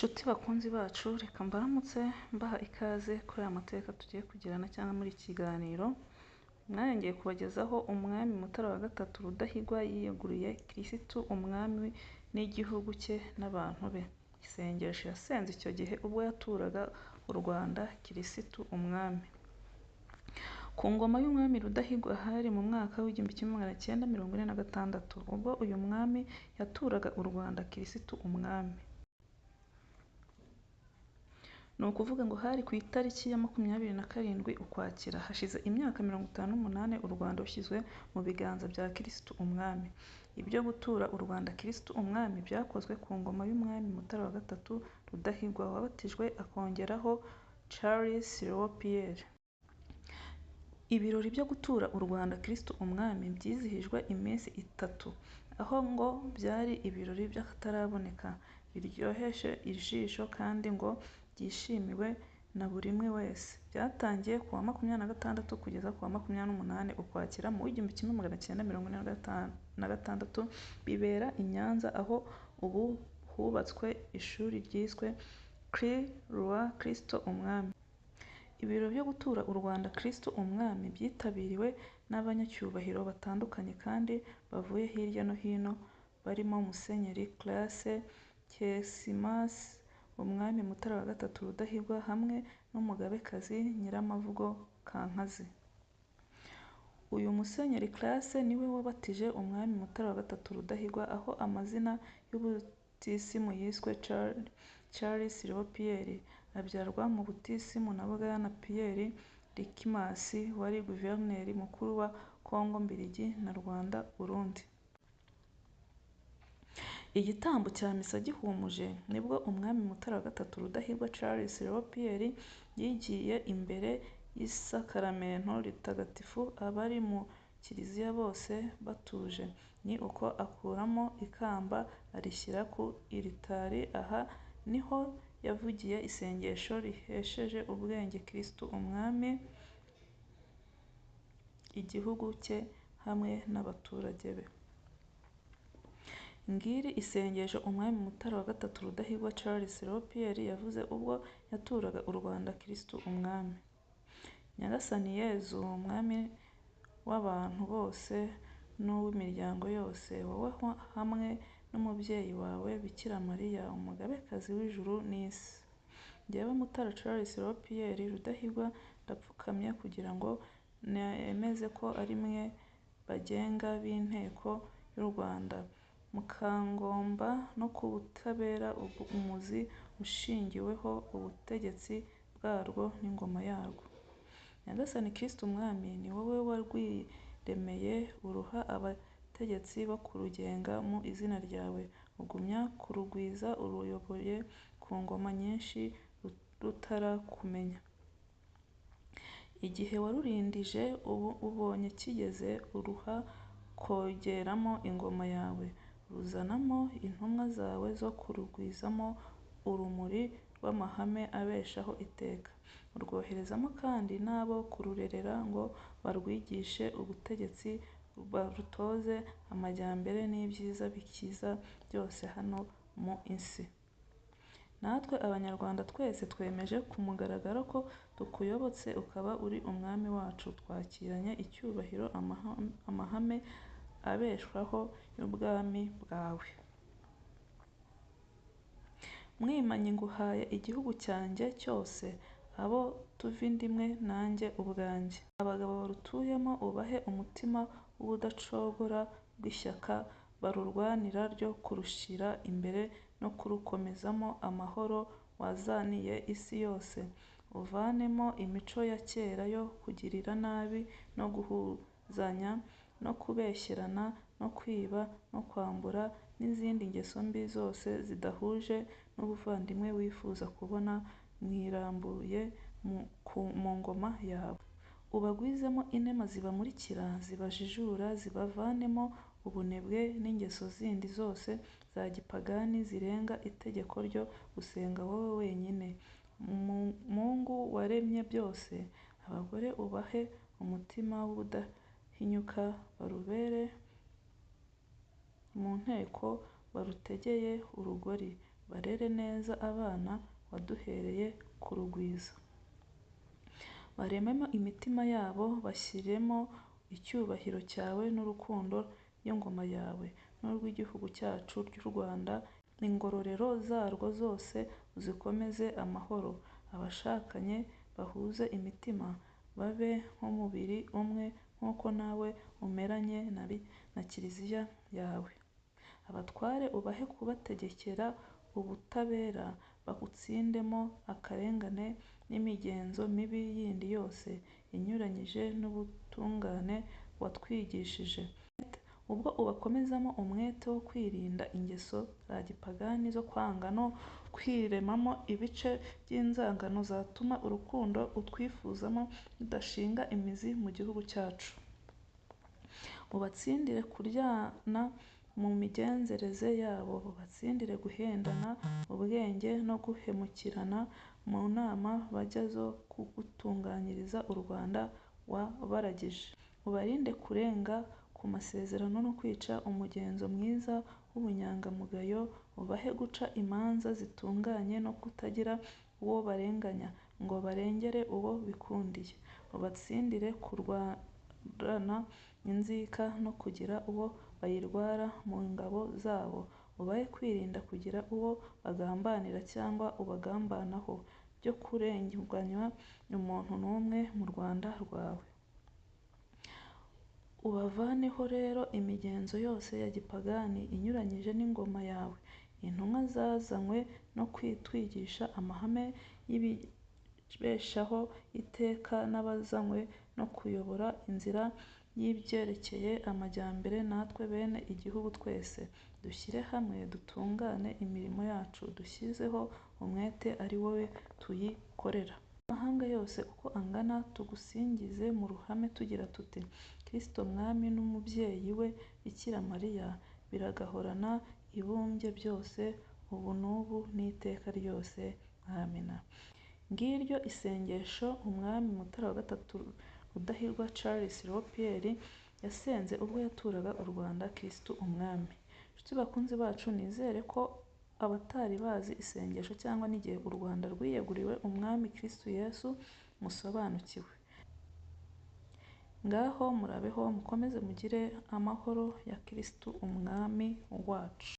Nshuti bakunzi bacu, reka mbaramutse mbaha ikaze kuri aya mateka tugiye kugirana cyangwa muri iki kiganiro. Mwanya ngiye kubagezaho Umwami Mutara wa Gatatu Rudahigwa yiyeguriye Kirisitu Umwami n'igihugu cye n'abantu be. Isengesho yasenze icyo gihe ubwo yaturaga u Rwanda Kirisitu Umwami. Ku ngoma y'Umwami Rudahigwa hari mu mwaka w'1946, ubwo uyu mwami yaturaga u Rwanda Kirisitu Umwami. Ni ukuvuga ngo hari ku itariki ya 27 Ukwakira, hashize imyaka 58 u Rwanda rushyizwe mu biganza bya Kirisitu Umwami. Ibyo gutura u Rwanda Kirisitu Umwami byakozwe ku ngoma y'Umwami Mutara wa Gatatu Rudahigwa wabatijwe akongeraho Charles Léon Pierre. Ibirori byo gutura u Rwanda Kirisitu Umwami byizihijwe iminsi itatu, aho ngo byari ibirori by'akataraboneka, biryoheje ijisho kandi ngo byishimiwe na buri umwe wese. Byatangiye ku wa 26 kugeza ku wa 28 Ukwakira mu 1946, bibera i Nyanza aho ubu hubatswe ishuri ryiswe Cri Roi Kristo Umwami. Ibirori byo gutura u Rwanda Kristu Umwami byitabiriwe n'abanyacyubahiro batandukanye kandi bavuye hirya no hino barimo Musenyeri Classe Kesimasi, Umwami Mutara wa Gatatu Rudahigwa hamwe n'Umugabekazi Nyiramavugo Kankazi. Uyu Musenyeri Classe niwe wabatije Umwami Mutara wa Gatatu Rudahigwa, aho amazina y'ubutisimu yiswe Charles Léon Pierre, abyarwa mu butisimu na Bwana Pierre Rikimasi wari Guverineri Mukuru wa Kongo Mbiligi na Rwanda-Urundi. Igitambo cya misa gihumuje, nibwo Umwami Mutara wa Gatatu Rudahigwa Charles Léon Pierre yigiye imbere y'Isakaramentu ritagatifu abari mu kiliziya bose batuje, ni uko akuramo ikamba arishyira ku iritari. Aha niho yavugiye isengesho rihesheje ubwenge Kristu Umwami, igihugu cye hamwe n'abaturage be. Ngiri isengesho Umwami Mutara wa Gatatu Rudahigwa Charles Léon Pierre yavuze ubwo yaturaga u Rwanda Kristu Umwami. Nyagasani Yezu, Mwami w'abantu bose n'uw'imiryango yose, wowe hamwe n'umubyeyi wawe Bikira Mariya, Umugabekazi w'ijuru n'isi. Njyewe Mutara Charles Léon Pierre Rudahigwa ndapfukamye kugira ngo nemeze ko ari mwe bagenga b'inteko y'u Rwanda, mukangomba no kurutabera umuzi ushingiweho ubutegetsi bwarwo n'ingoma yarwo. Nyagasani Kristu Umwami, ni wowe warwiremeye uruha abategetsi bo kurugenga mu izina ryawe, ugumya kurugwiza uruyoboye ku ngoma nyinshi rutarakumenya. Igihe warurindije ubonye kigeze uruha kogeramo ingoma yawe, ruzanamo intumwa zawe zo kurugwizamo urumuri rw'amahame abeshaho iteka. Urwoherezamo kandi n'abo kururerera ngo barwigishe ubutegetsi, barutoze amajyambere n'ibyiza bikiza byose hano mu isi. Natwe Abanyarwanda twese twemeje ku mugaragaro ko tukuyobotse ukaba uri Umwami wacu, twakiranye icyubahiro amahame abeshaho y'ubwami bwawe. Mwimanyi nguhaye igihugu cyanjye cyose, abo tuvindimwe nanjye ubwanjye. Abagabo barutuyemo ubahe umutima w'ubudacogora bw'ishyaka barurwanira ryo kurushyira imbere no kurukomezamo amahoro wazaniye isi yose. Uvanemo imico ya kera yo kugirira nabi no guhuzanya no kubeshyerana no kwiba no kwambura n'izindi ngeso mbi zose zidahuje n'ubuvandimwe wifuza kubona mwirambuye mu ngoma yawe. Ubagwizemo inema zibamurikira, zibajijura, zibavanemo ubunebwe n'ingeso zindi zose za gipagani zirenga itegeko ryo gusenga wowe wenyine, Mungu waremye byose. Abagore ubahe umutima w'ubudahinyuka, barubere mu nteko barutegeye urugori, Barere neza abana waduhereye kurugwiza. Barememo imitima yabo, bashyiremo icyubahiro cyawe n'urukundo rw'ingoma yawe n'urw'igihugu cyacu cy'u Rwanda, ingororero zarwo zose uzikomeze amahoro. Abashakanye bahuze imitima, babe nk'umubiri umwe nk'uko nawe umeranye na Kiliziya yawe. Abatware ubahe kubategekera ubutabera, babutsindemo akarengane n'imigenzo mibi yindi yose inyuranyije n'ubutungane watwigishije. Ubwo ubakomezamo umwete wo kwirinda ingeso za gipagani zo kwanga no kwiremamo ibice by'inzangano zatuma urukundo utwifuzamo rudashinga imizi mu gihugu cyacu. Ubatsindire kuryana mu migenzereze yabo, ubatsindire guhendana ubwenge no guhemukirana mu nama bajya zo kugutunganyiriza u Rwanda wabaragije. Ubarinde kurenga ku masezerano no kwica umugenzo mwiza w'ubunyangamugayo, ubahe guca imanza zitunganye no kutagira uwo barenganya ngo barengere uwo bikundiye. Ubatsindire kurwarana inzika no kugira uwo bayirwara mu ngabo zabo, ubahe kwirinda kugira uwo bagambanira cyangwa ubagambanaho, byo kurenganya umuntu n'umwe mu Rwanda rwawe. Ubavaneho rero imigenzo yose ya gipagani inyuranyije n'ingoma yawe. Intumwa zazanywe no kutwigisha amahame y'ibibeshaho iteka n'abazanywe no kuyobora inzira y'ibyerekeye amajyambere natwe bene igihugu twese, dushyire hamwe dutunganye imirimo yacu dushyizeho umwete ari wowe tuyikorera. Amahanga yose uko angana tugusingize mu ruhame tugira tuti: Kristu Mwami n'Umubyeyi we Bikira Mariya, biragahorana ibumbye byose, ubu n'ubu n'iteka ryose. Amina. Ngiryo isengesho Umwami Mutara wa III Rudahigwa Charles Léon Pierre yasenze ubwo yaturaga u Rwanda Kristu Umwami. Nshuti bakunzi bacu, nizere ko abatari bazi isengesho cyangwa n'igihe u Rwanda rwiyeguriwe Umwami Kristu Yesu musobanukiwe. Ngaho murabeho, mukomeze mugire amahoro ya Kristu Umwami wacu.